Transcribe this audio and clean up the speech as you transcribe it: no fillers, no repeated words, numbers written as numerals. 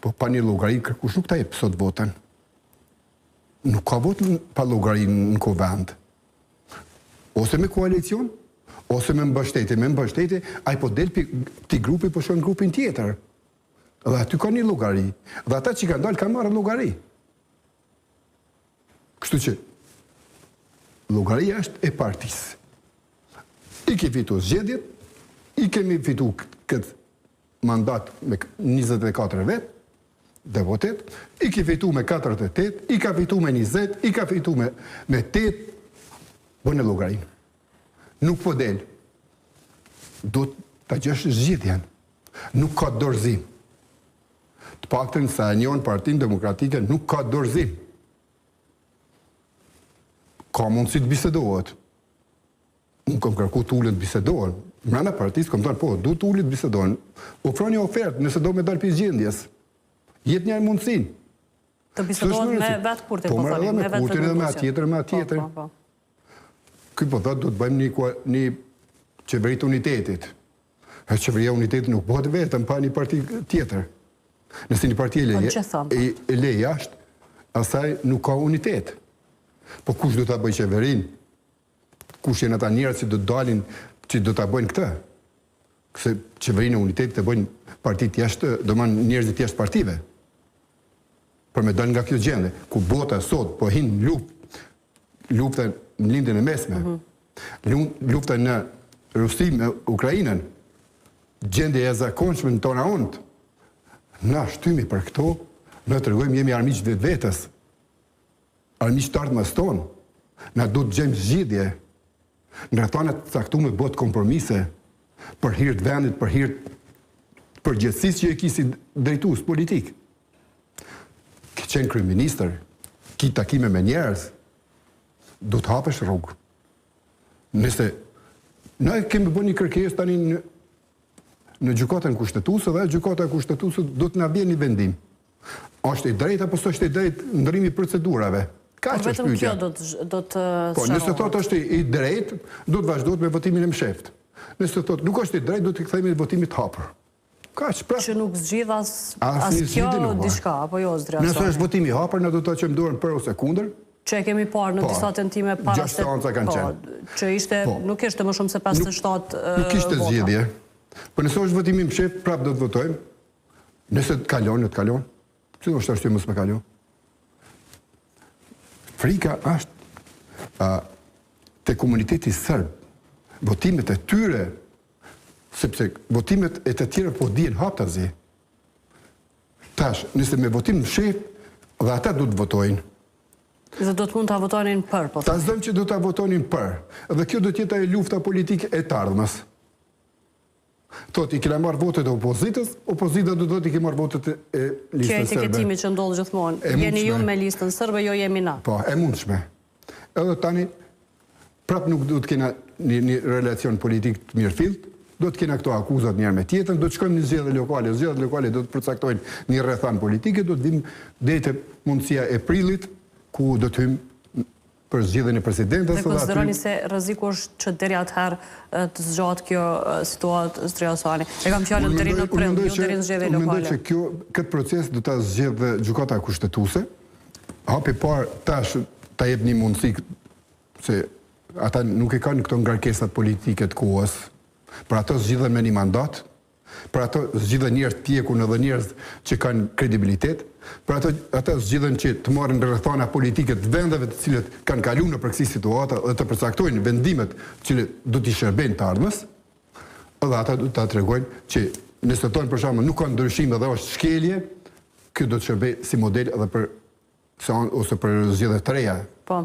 Po pa një llogari, kërkush nuk ta jep sot votën. Nuk ka votë pa llogari në kuvend. Ose me koalicion, ose me mbështetje. Me mbështetje, ai po del pi këtij grupi, po shkon në grupin tjetër. Dhe aty ka një llogari. Dhe ata që kanë dalë kanë marrë llogari. Kështu që llogaria është e partisë. I ke fitu zgjedhjet, i kemi fitu këtë mandat me 24 vetë, deputet, i ke fitu me 48, i ka fitu me 20, i ka fitu me, me 8, bëne llogarinë. Nuk po del. Do ta gjesh zgjidhjen. Nuk ka dorëzim. Të paktën sa e njoh Partinë Demokratike nuk ka dorëzim. Ka mundësi të bisedohet. Unë kom kërku të ulen të bisedohen. Mrena partisë kom thënë, po, duhet të ulen të bisedohen. Ofro një ofertë, nëse do me dalë prej gjendjes. Jep një mundësinë. Të bisedohet me vetë Kurtin, po, po thoni, me vetë Kurtin edhe me atë tjetër, me atë po, tjetër. Po, po. Ky po thotë, do të bëjmë një, një qeveri të unitetit. E qeveria e unitetit nuk bëhet vetëm pa një parti tjetër. Nëse një parti e le, po, e, e le jashtë, asaj nuk ka unitet. Po kush do ta bëjë qeverinë? Kush janë ata njerëz që do të dalin, që do ta bëjnë këtë? Se qeverinë e unitetit e bëjnë partitë jashtë, domethënë njerëzit jashtë partive. Për me dalë nga kjo gjendje, ku bota sot po hin në luftë, lufta në Lindjen e Mesme, mm -hmm. lufta në Rusi me Ukrainën, gjendje e jashtëzakonshme në tona anët. Na shtymi për këto, na tregojmë jemi armiq të vetvetes. Armiq të ardhmes tonë. Na duhet të gjejmë zgjidhje. Në rrethana të caktume bëhet kompromise për hir të vendit, për hir të përgjegjësisë që e ki si drejtues politik. Ke qenë kryeministër, ki takime me njerëz, do të hapësh rrugë. Nëse ne kemi bërë një kërkesë tani në në gjykatën kushtetuese dhe gjykata kushtetuese do të na vjen një vendim. Është i drejtë apo s'është i drejtë ndërrimi i procedurave? Kaq po është pyetja. Vetëm kjo do të do të Po, nëse thotë është i drejtë, do të vazhdohet me votimin e msheftë. Nëse thotë nuk është i drejtë, do të kthehemi në votimit të hapur. Kaq, pra. Që nuk zgjidh as as kjo diçka, apo jo Zdri Hasani. Nëse është votimi i hapur, ne do ta çojmë dorën për ose kundër. Që e kemi parë në po, disa tentime para se po, kanë qenë. Që ishte po. nuk ishte më shumë se 57 vota. Nuk ishte zgjidhje. Po nëse është votimi i msheftë, prapë do të votojmë. Nëse të kalon, të kalon. Cila është arsye mos me kalu? Frika është a, te komuniteti serb. Votimet e tyre Sepse votimet e të tjerëve po dihen haptazi. Tash, nëse me votim msheftë, dhe ata do të votojnë. Dhe do të mund ta votonin për, po Ta zëmë që do ta votonin për. Dhe kjo do të jetë ajo lufta politike e të ardhmes. Thotë, i kena marrë votat e opozitës, opozita do të thotë i ke marrë votat e listës serbe. Kjo etiketimi që ndodh gjithmonë. Jeni ju me listën serbe, jo jemi na. Po, e mundshme. Edhe tani, Prapë nuk do të kena një, një relacion politik të mirëfilltë, do të kena këto akuzat njëra me tjetrën, do të shkojmë në zgjedhje lokale, zgjedhjet lokale do të përcaktojnë një rrethanë politike, do të vim deri te mundësia e prillit ku do të hyjmë për zgjedhjen e presidentes dhe konsideroni se rreziku është që deri atëherë të zgjatë kjo situatë Zdri Hasani. E kam fjalën deri në prill, jo deri në zgjedhje lokale. Unë mendoj që kjo këtë proces do ta zgjedhë Gjykata Kushtetuese. Hapi i parë tash ta jep një mundësi Se ata nuk e kanë këto ngarkesat politike të kohës. Për ato zgjidhen me një mandat, për ato zgjidhen njerëz të pjekur edhe njerëz që kanë kredibilitet, për ato ata zgjidhen që të marrin rrethana politike të vendeve të cilët kanë kaluar nëpër kësi situata dhe të përcaktojnë vendimet të cilët do t'i shërbejnë të ardhmes, edhe ata do ta tregojnë që nëse thonë për shembull nuk ka ndryshime dhe është shkelje, kjo do të shërbejë si model edhe për ose për zgjedhje të reja. Po.